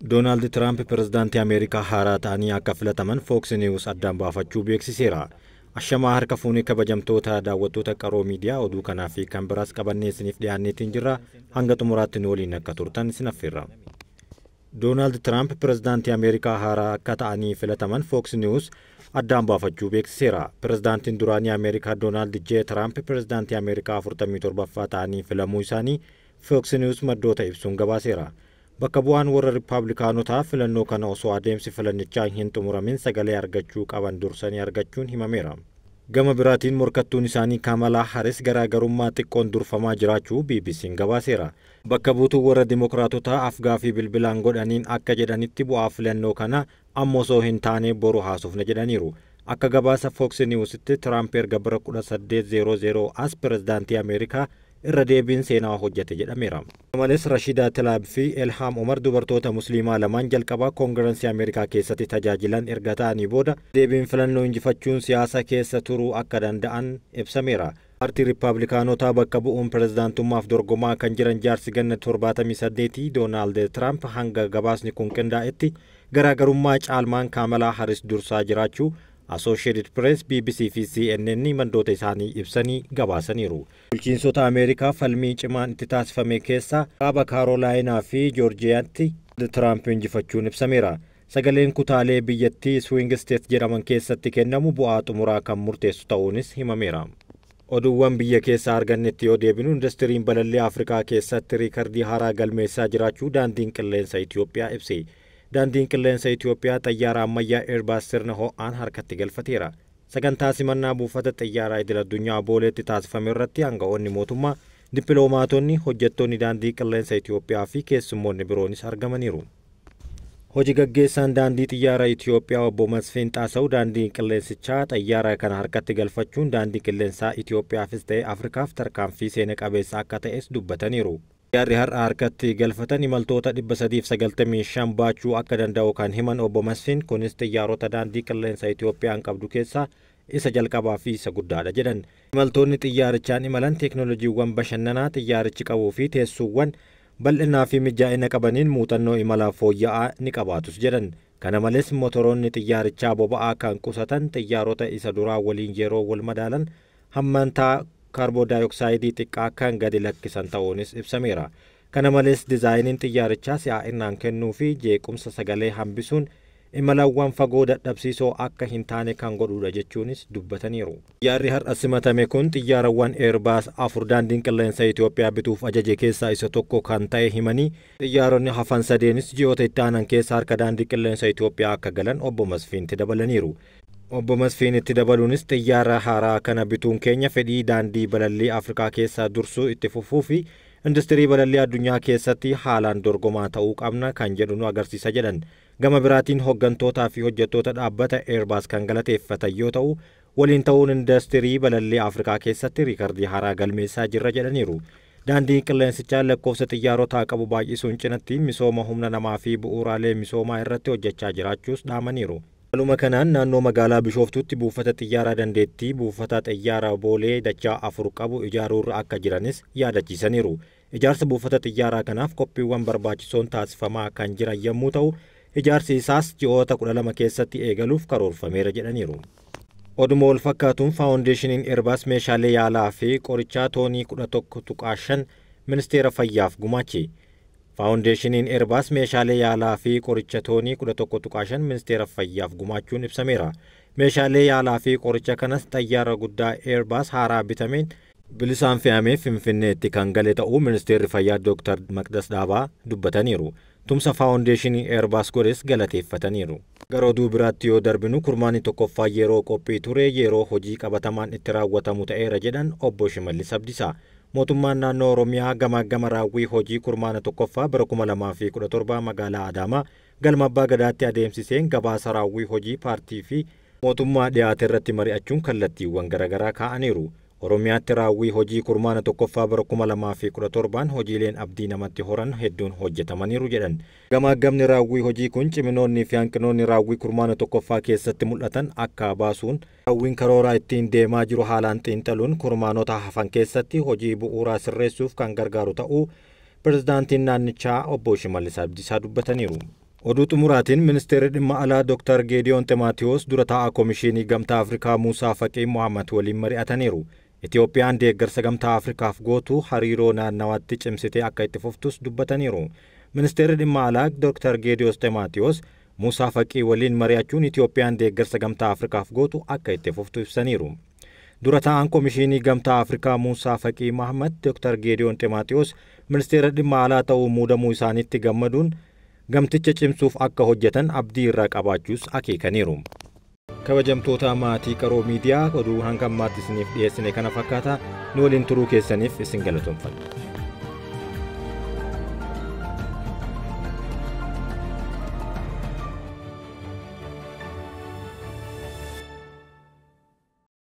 Doonaald Tiraamp pirezidaantii Ameerikaa haaraa ta'anii akka filataman Fox News addaan baafachuu beeksiseera. Ashamaa harka fuunee kabajamtoota daawwattoota Qaroo Miidiyaa, oduu kanaa fi kan biraas qabannee isiniif dhiyaanneetiin jirra. Hanga xumuraatti nu waliin akka turtan isin affeerra. Doonaald Tiraamp pirezidaantii Ameerikaa haaraa akka ta'anii filataman Fox News addaan baafachuu beeksiseera. Pirezidaantiin duraanii Ameerikaa Doonaald J. Tiraamp pirezidaantii Ameerikaa 47ffaa ta'anii filamuu isaanii Fox News maddoota ibsuun gabaaseera. Bakka bu'aan warra Riippaabilikaanotaa filannoo kana osoo adeemsi filannichaa hin xumuramin sagalee argachuu qaban dursanii argachuun himameera. Gama biraatiin morkattuun isaanii Kamalaa Haris garaagarummaa xiqqoon durfamaa jiraachuu BBC'n gabaaseera. Bakka buutuu warra Dimookiraatotaa afgaafii bilbilaan godhaniin akka jedhanitti, bu'aa filannoo kana amma osoo hin taane boru haasofna jedhaniiru. Akka gabaasa Fox Newsitti, Tiraamp erga bara 1800 as pirezidaantii Ameerikaa irra deebiin seenaa hojjete jedhameera. Malees Rashidaa Tilaab fi Elhaam Omar dubartoota Musliimaa lamaan jalqabaa Koongirensii Ameerikaa keessatti tajaajilan erga ta'anii booda deebiin filannoo injifachuun siyaasa keessa turuu akka danda'an ibsameera. Paartii Riippaabilikaanotaa bakka bu'uun pirezidaantummaaf dorgomaa kan jiran jaarsi ganna 78 Doonaald Tiraamp hanga gabaasni kun qindaa'etti garaagarummaa caalmaan Kaamalaa Haris dursaa jiraachuu Associated Press, BBC fi CNN maddoota isaanii ibsanii gabaasaniiru. Bulchiinsota Ameerikaa falmii cimaan itti taasifame keessaa Kaaba Kaarolaayinaa fi Joorjiyaatti Tiraamp injifachuun ibsameera. Sagaleen kutaalee biyyattii swing state jedhaman keessatti kennamu bu'aa xumuraa kan murteessu ta'uunis himameera. Oduuwwan biyya keessaa argannetti yoo deebinu, indastiriin balallii Afrikaa keessatti riikardii haaraa galmeessaa jiraachuu Daandiin Qilleensa Itoophiyaa ibse. Daandiin Qilleensa Itoophiyaa xayyaara ammayyaa Eerbaas sirna ho'aan harkatti galfateera. Sagantaa simannaa buufata xayyaaraa idil addunyaa Booleetti taasifame irratti aanga'oonni mootummaa, dippiloomaatonni, hojjettoonni Daandii Qilleensa Itoophiyaa fi keessummoonni biroonis argamaniiru. Hojii gaggeessaan Daandii Xiyyaara Itoophiyaa Obbo Masfiin Xaasawu daandii qilleensichaa xayyaara kana harkatti galfachuun Daandii Qilleensaa Itoophiyaafis ta'e Afrikaaf tarkaanfii seena qabeessa akka ta'es dubbataniiru. Xiyyaarri har'a harkatti galfatan imaltoota 395 baachuu akka danda'u kan himan Obbo Masfiin, kunis xiyyaarota Daandii Qilleensa Itoophiyaan qabdu keessaa isa jalqabaa fi isa guddaadha jedhan. Imaltoonni xiyyaarichaan imalan teeknooloojiiwwan bashannanaa xiyyaarichi qabuu fi teessuuwwan bal'inaa fi mijaa'ina qabaniin muuxannoo imalaa fooyya'aa ni qabaatus jedhan. Kana malees motoroonni xiyyaarichaa boba'aa kan qusatan, xiyyaarota isa duraa waliin yeroo wal madaalan hammantaa kaarboodaayoksayidii xiqqaa kan gadi lakkisan ta'uunis ibsameera. Kana malees dizaayiniin xiyyaarichaa si'aa'inaan kennuu fi jeequmsa sagalee hambisuun imalawwan fagoo dadhabsiisoo akka hin taane kan godhudha jechuunis dubbataniiru. Xiyyaarri har'a simatame kun xiyyaaraawwan Eerbaas afur Daandiin Qilleensa Itoophiyaa bituuf ajaje keessaa isa tokko kan ta'e himanii, xiyyaaronni hafan sadeenis ji'oota itti aanan keessa harka Daandii Qilleensa Itoophiyaa akka galan Obbo Masfiintti dabalaniiru. Obbo Masfiin itti dabaluunis, xiyyaara haaraa kana bituun keenya fedhii daandii balallii Afrikaa keessaa dursuu itti fufuu fi industirii balallii addunyaa keessatti haalaan dorgomaa ta'uu qabna kan jedhu nu agarsiisa jedhan. Gama biraatiin hooggantootaa fi hojjettoota dhaabbata Eerbaas kan galateeffatan yoo ta'u, waliin ta'uun industirii balallii Afrikaa keessatti riikardii haaraa galmeessaa jirra jedhaniiru. Daandiin qilleensichaa lakkoofsa xiyyaarotaa qabu baay'isuun cinatti misooma humna namaa fi bu'uuraalee misoomaa irratti hojjechaa jiraachuus dhaamaniiru. Haaluma kanaan naannoo magaalaa Bishooftuutti buufata xiyyaaraa dandeettii buufata xiyyaara Boolee dachaa afur qabu ijaaruurra akka jiranis yaadachiisaniiru. Ijaarsa buufata xiyyaaraa kanaaf qophiiwwan barbaachisoon taasifamaa kan jiran yommuu ta'u, ijaarsi isaas ji'oota 12 keessatti eegaluuf karoorfameera jedhaniiru. Oduma wal fakkaatuun faawundeeshiniin Eerbaas meeshaalee yaalaa fi qorichaa toonii 11.5 Ministeera Fayyaaf gumaache. Faawundeeshiniin Eerbaas meeshaalee yaalaa fi qoricha toonii 11.5 Ministeera Fayyaaf gumaachuun ibsameera. Meeshaalee yaalaa fi qoricha kanas xayyaara guddaa Eerbaas haaraa bitameen bilisaan fe'amee Finfinneetti kan gale ta'uu Ministeerri Fayyaa Dr. Maqdas Dhaabaa dubbataniiru. Tumsa faawundeeshinii Eerbaas godhes galateeffataniiru. Gara oduu biraatti yoo darbinu, kurmaanni tokkoffaa yeroo qophii ture yeroo hojii qabatamaan itti raawwatamu ta'eera jedhan Obbo Shimallis Abdiisaa. Mootummaan Naannoo Oromiyaa gama gama raawwii hojii kurmaana tokkoffaa bara 2017 magaalaa Adaamaa galma Abbaa Gadaatti adeemsiseen gabaasa raawwii hojii paartii fi mootummaa dhiyaate irratti mari'achuun kallattiiwwan garaagaraa kaa'aniiru. Oromiyaatti raawwii hojii kurmaana tokkoffaa bara 2017n hojiileen abdii namatti horan hedduun hojjetamaniiru jedhan. Gamaagamni raawwii hojii kun ciminoonni fi hanqinoonni raawwii kurmaana tokkoffaa keessatti mul'atan akka baasuun, raawwiin karooraa ittiin deemaa jiru haalaan xiinxaluun kurmaanota hafan keessatti hojii bu'uuraa sirreessuuf kan gargaaru ta'uu pirezidaantiin naannichaa Obbo Shimallis Abdiisaa dubbataniiru. Oduu xumuraatiin ministeerri dhimma alaa Dr. Geediyoon Ximaatiyoos dura taa'aa Komishinii Gamtaa Afrikaa Muusaa Faqii Mohaammed waliin mari'ataniiru. Itiyoophiyaan deeggarsa Gamtaa Afrikaaf gootu hariiroo naannawaatti cimsitee akka itti fuftus dubbataniiru. Ministeerri dhimma alaa Dr. Geediyoon Ximaatiyoos Muusaa Faqii waliin mari'achuun Itiyoophiyaan deeggarsa Gamtaa Afrikaaf gootu akka itti fuftu ibsaniiru. Dura taa'aan Komishinii Gamtaa Afrikaa Muusaa Faqii Mohaammed Dr. Geediyoon Ximaatiyoos ministeera dhimma alaa ta'uu muudamuu isaaniitti gammaduun gamticha cimsuuf akka hojjetan abdii irraa qabaachuus akeekaniiru. Kabajamtoota maatii Qaroo Miidiyaa, oduu hanga ammaatti isiniif dhiyeessine kana fakkaata. Nu waliin turuu keessaniif isin galatoomfanna.